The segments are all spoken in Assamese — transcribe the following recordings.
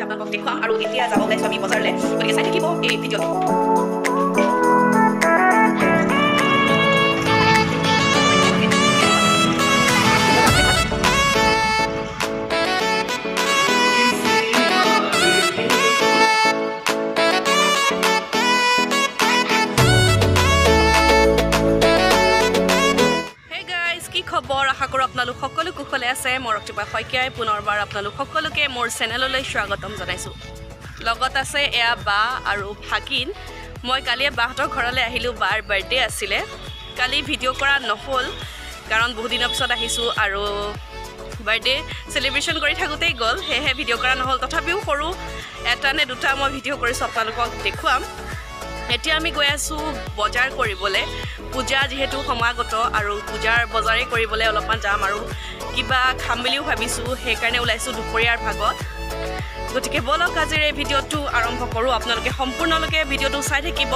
আপোনালোকক দেখুৱাম আৰু এতিয়া যাব ওলাইছোঁ আমি বজাৰলৈ, গতিকে চাই থাকিব এই ভিডিঅ'টো। খবৰ আশা কৰোঁ আপোনালোক সকলো কুশলে আছে। মই ৰক্তিপা শইকীয়াই পুনৰবাৰ আপোনালোক সকলোকে মোৰ চেনেললৈ স্বাগতম জনাইছোঁ। লগত আছে এয়া বা আৰু ভাগিন। মই কালিয়ে বাহঁতৰ ঘৰলৈ আহিলোঁ, বাৰ বাৰ্থডে আছিলে। কালি ভিডিঅ' কৰা নহ'ল কাৰণ বহুদিনৰ পিছত আহিছোঁ আৰু বাৰ্থডে চেলিব্ৰেশ্যন কৰি থাকোঁতেই গ'ল, সেয়েহে ভিডিঅ' কৰা নহ'ল। তথাপিও সৰু এটা নে দুটা মই ভিডিঅ' কৰিছোঁ, আপোনালোকক দেখুৱাম। এতিয়া আমি গৈ আছোঁ বজাৰ কৰিবলৈ। পূজা যিহেতু সমাগত আৰু পূজাৰ বজাৰেই কৰিবলৈ অলপমান যাম আৰু কিবা খাম বুলিও ভাবিছোঁ, সেইকাৰণে ওলাইছোঁ দুপৰীয়াৰ ভাগত। গতিকে ব'লক আজিৰ এই ভিডিঅ'টো আৰম্ভ কৰোঁ। আপোনালোকে সম্পূৰ্ণলৈকে ভিডিঅ'টো চাই থাকিব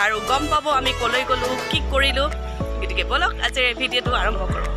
আৰু গম পাব আমি ক'লৈ গ'লোঁ, কি কৰিলোঁ। গতিকে ব'লক আজিৰ এই ভিডিঅ'টো আৰম্ভ কৰোঁ।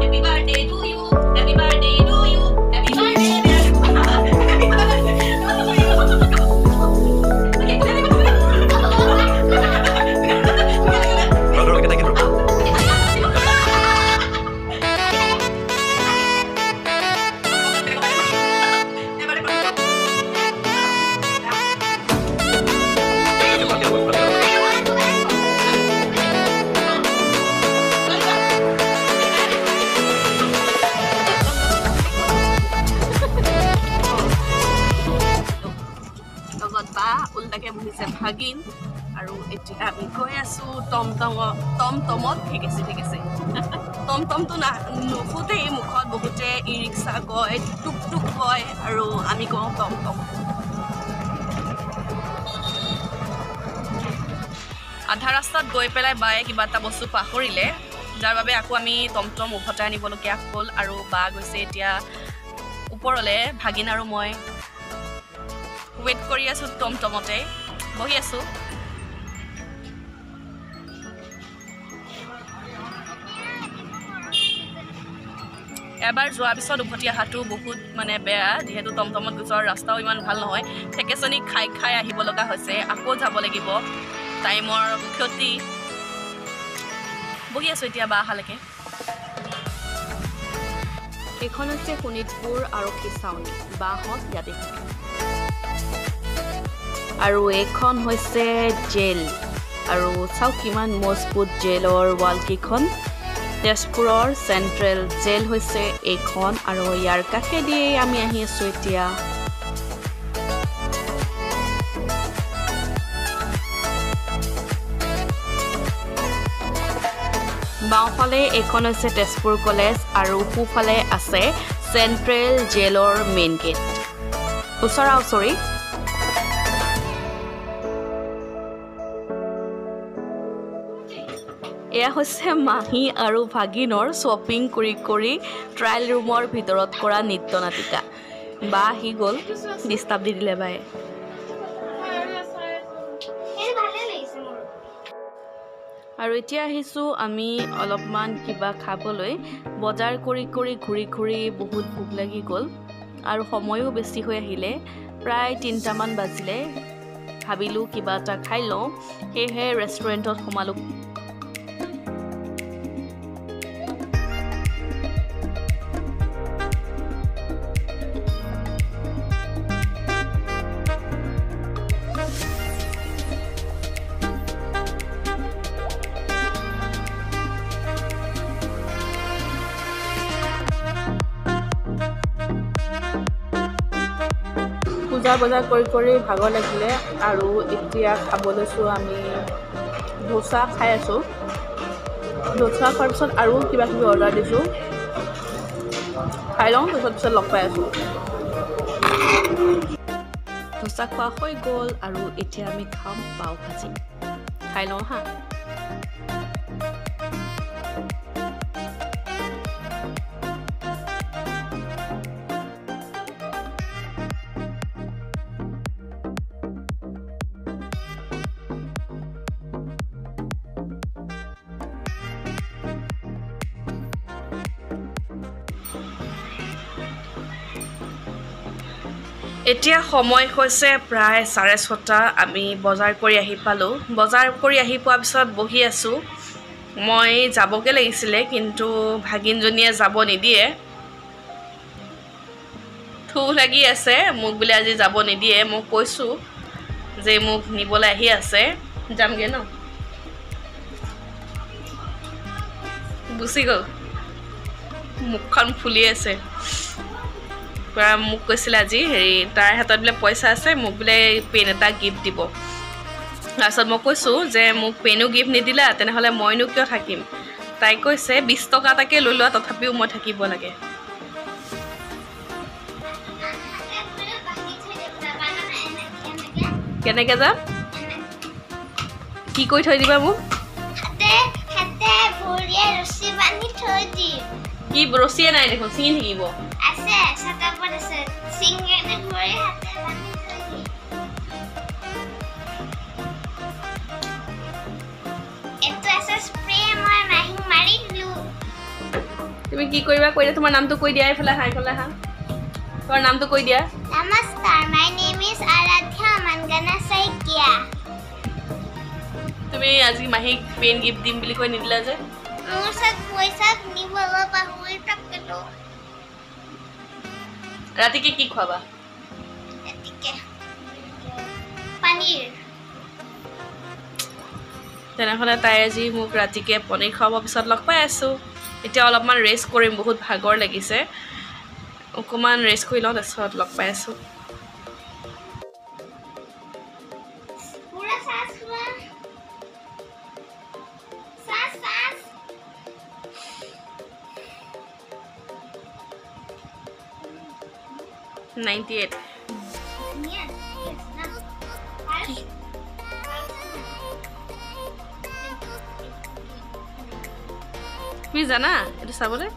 Happy birthday to you, happy birthday to you, happy birthday. উল্টাকে বহিছে ভাগিন আৰু এতিয়া আমি গৈ আছোঁ টমটমত। ঠিক আছে, ঠিক আছে। টমটমটো না নুফুটেই মুখত, বহুতে ই ৰিক্সা কয়, টুক টুক কয় আৰু আমি কওঁ টমটম। আধা ৰাস্তাত গৈ পেলাই বায়ে কিবা এটা বস্তু পাহৰিলে, যাৰ বাবে আকৌ আমি টমটম উভতাই আনিবলগীয়া হ'ল। আৰু বা গৈছে এতিয়া ওপৰলৈ, ভাগিন আৰু মই ৱেইট কৰি আছোঁ টমটমতে বহি আছোঁ। এবাৰ যোৱাৰ পিছত উভতি অহাটো বহুত মানে বেয়া, যিহেতু টমটমত যোৱাৰ ৰাস্তাও ইমান ভাল নহয়। থেকেচনি খাই খাই আহিব লগা হৈছে, আকৌ যাব লাগিব, টাইমৰ ক্ষতি। বহি আছোঁ এতিয়া বা অহালৈকে। এইখন হৈছে শোণিতপুৰ আৰক্ষী ছাউনী, বাহঁত ইয়াতে থাকে। আৰু এইখন হৈছে জেল, আৰু চাওক কিমান মজবুত জেলৰ ৱালকেইখন। তেজপুৰৰ চেণ্ট্ৰেল জেল হৈছে এইখন আৰু ইয়াৰ কাষেদিয়েই আমি আহি আছোঁ এতিয়া। বাওঁফালে এইখন হৈছে তেজপুৰ কলেজ আৰু সোঁফালে আছে চেণ্ট্ৰেল জেলৰ মেইন গেট, ওচৰা ওচৰি। এয়া হৈছে মাহী আৰু ভাগিনৰ শ্বপিং কৰি কৰি ট্ৰায়েল ৰুমৰ ভিতৰত কৰা নৃত্য নাটিকা। বা আহি গ'ল, ডিষ্টাৰ্ব দি দিলে বায়ে। আৰু এতিয়া আহিছোঁ আমি অলপমান কিবা খাবলৈ। বজাৰ কৰি কৰি ঘূৰি ঘূৰি বহুত ভোক লাগি গ'ল আৰু সময়ো বেছি হৈ আহিলে, প্ৰায় 3টামান বাজিলে। ভাবিলোঁ কিবা এটা খাই লওঁ, সেয়েহে ৰেষ্টুৰেণ্টত সোমালোঁ। পূজা বজাৰ কৰি কৰি ভাগৰ লাগিলে আৰু এতিয়া খাব লৈছোঁ আমি ধোচা খাই আছোঁ। ধোচা খোৱাৰ পিছত আৰু কিবা কিবি অৰ্ডাৰ দিছোঁ, খাই লওঁ, তাৰপিছত পিছত লগ পাই আছোঁ। ধোচা খোৱা হৈ গ'ল আৰু এতিয়া আমি খাম পাও ভাজি। খাই লওঁ হা। এতিয়া সময় হৈছে প্ৰায় 6:30। আমি বজাৰ কৰি আহি পালোঁ। বজাৰ কৰি আহি পোৱাৰ পিছত বহি আছোঁ। মই যাবগৈ লাগিছিলে, কিন্তু ভাগিনজনীয়ে যাব নিদিয়ে, থু লাগি আছে মোক, বোলে আজি যাব নিদিয়ে। মই কৈছোঁ যে মোক নিবলৈ আহি আছে, যামগৈ ন। গুচি গ'ল, মুখখন ফুলি আছে পূৰা। মোক কৈছিলে আজি হেৰি তাৰ হাতত বোলে পইচা আছে, মোক বোলে পেন এটা গিফ্ট দিব। তাৰপিছত মই কৈছোঁ যে মোক পেনো গিফ্ট নিদিলা, তেনেহ'লে মইনো কিয় থাকিম। তাই কৈছে 20 টকা এটাকে লৈ লোৱা, তথাপিও মই থাকিব লাগে। কেনেকৈ যাম, কি কৰি থৈ দিবা মোক? কি ৰছীয়ে নাই দেখোন, ছিঙি থাকিব। তুমি কি কৰিবা কৈ দিয়া, তোমাৰ নামটো কৈ দিয়া। এইফালে আহা, এইফালে আহা, তোমাৰ নামটো কৈ দিয়া। নমস্কাৰ, my name is Aradhya Mangana Saikia. তুমি আজি মাহীক পেন গিফ্ট দিম বুলি কৈ নিদিলা যে? মোৰ ওচৰত পইচা নিবলৈ পাহৰি থাকিলো। ৰাতিকে কি খুৱাবা? ৰাতিকে পনীৰ। তেনেহ'লে তাই আজি মোক ৰাতিকে পনীৰ খুৱাব, পিছত লগ পাই আছোঁ। এতিয়া অলপমান ৰেষ্ট কৰিম, বহুত ভাগৰ লাগিছে, অকণমান ৰেষ্ট কৰি লওঁ, তাৰপিছত লগ পাই আছোঁ। 98। তুমি জানা এইটো চাবলৈ?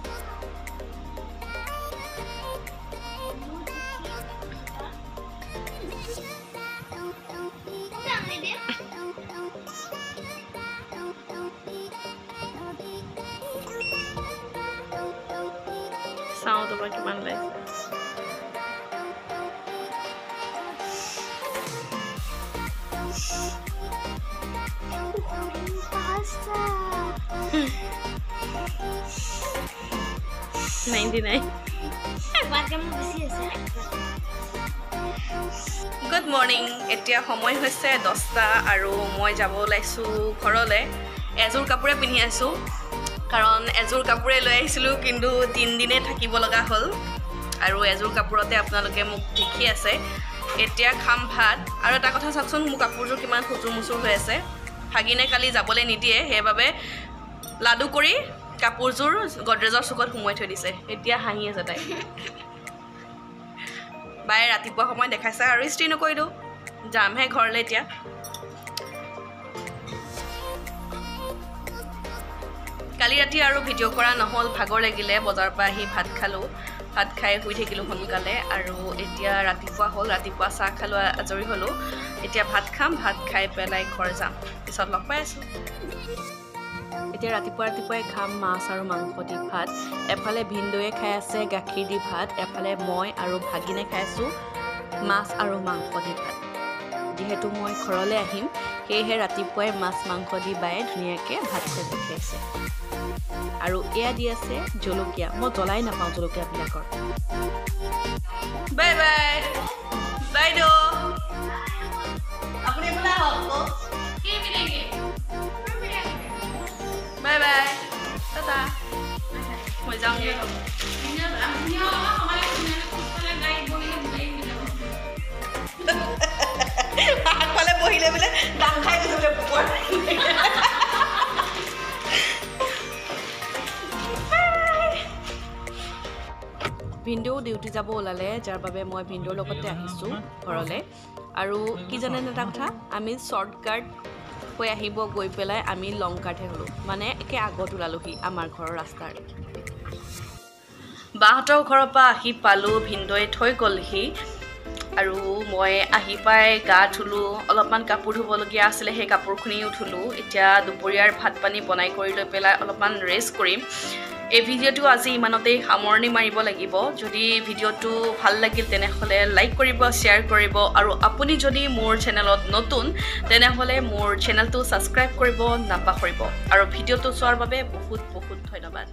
চাওঁ তোমাৰ কিমান লাগিছে। Good morning. এতিয়া সময় হৈছে 10টা আৰু মই যাব ওলাইছোঁ ঘৰলৈ। এযোৰ কাপোৰে পিন্ধি আছোঁ, কাৰণ এযোৰ কাপোৰে লৈ আহিছিলোঁ, কিন্তু 3 দিনে থাকিব লগা হ'ল আৰু এযোৰ কাপোৰতে আপোনালোকে মোক দেখি আছে। এতিয়া খাম ভাত। আৰু এটা কথা চাওকচোন, মোৰ কাপোৰযোৰ কিমান খুচুৰ মুচুৰ হৈ আছে। ভাগিনে কালি যাবলৈ নিদিয়ে, সেইবাবে লাডু কৰি কাপোৰযোৰ গডৰেজৰ চুকত সোমোৱাই থৈ দিছে। এতিয়া হাঁহি আছে তাই। বায়ে ৰাতিপুৱা সময় দেখাইছে আৰু ইস্ত্ৰি নকৰিলোঁ, যামহে ঘৰলৈ এতিয়া। কালি ৰাতি আৰু ভিডিঅ' কৰা নহ'ল, ভাগৰ লাগিলে। বজাৰৰ পৰা আহি ভাত খালোঁ, ভাত খাই শুই থাকিলোঁ সোনকালে। আৰু এতিয়া ৰাতিপুৱা হ'ল, ৰাতিপুৱা চাহ খালোঁ, আজৰি হ'লোঁ। এতিয়া ভাত খাম, ভাত খাই পেলাই ঘৰ যাম, পিছত লগ পাই আছোঁ। এতিয়া ৰাতিপুৱা ৰাতিপুৱাই খাম মাছ আৰু মাংস দি ভাত। এফালে ভিনদেউৱে খাই আছে গাখীৰ দি ভাত, এফালে মই আৰু ভাগিনে খাই আছোঁ মাছ আৰু মাংস দি ভাত। যিহেতু মই ঘৰলৈ আহিম, সেয়েহে ৰাতিপুৱাই মাছ মাংস দি বায়ে ধুনীয়াকৈ ভাত খুৱাই পঠিয়াইছে। আৰু এয়া দি আছে জলকীয়া, মই জ্বলাই নাপাওঁ জলকীয়াবিলাকৰ। বাই বাই বাইদেউ, আপুনি এইফালে আহক। বাই বাই, টাটা, মই যাওঁগৈ। আগফালে বহিলে বোলে দাং খাই গৈছে বোলে পোকৰ। ভিনদেউ ডিউটি যাব ওলালে, যাৰ বাবে মই ভিনদেউৰ লগতে আহিছোঁ ঘৰলৈ। আৰু কি জানেনে এটা কথা, আমি শ্বৰ্টকাট হৈ আহিব গৈ পেলাই আমি লং কাটহে হ'লোঁ, মানে একে আগত ওলালোহি আমাৰ ঘৰৰ ৰাস্তাৰ। বাহঁতৰ ঘৰৰ পৰা আহি পালোঁ, ভিনদেউৱে থৈ গ'লহি। আৰু মই আহি পাই গা ধুলোঁ, অলপমান কাপোৰ ধুবলগীয়া আছিলে, সেই কাপোৰখিনিও ধুলোঁ। এতিয়া দুপৰীয়াৰ ভাত পানী বনাই কৰি লৈ পেলাই অলপমান ৰেষ্ট কৰিম। এই ভিডিঅ'টো আজি ইমানতেই সামৰণি মাৰিব লাগিব। যদি ভিডিঅ'টো ভাল লাগিল তেনেহ'লে লাইক কৰিব, শ্বেয়াৰ কৰিব আৰু আপুনি যদি মোৰ চেনেলত নতুন তেনেহ'লে মোৰ চেনেলটো ছাবস্ক্ৰাইব কৰিব নাপাহৰিব। আৰু ভিডিঅ'টো চোৱাৰ বাবে বহুত বহুত ধন্যবাদ।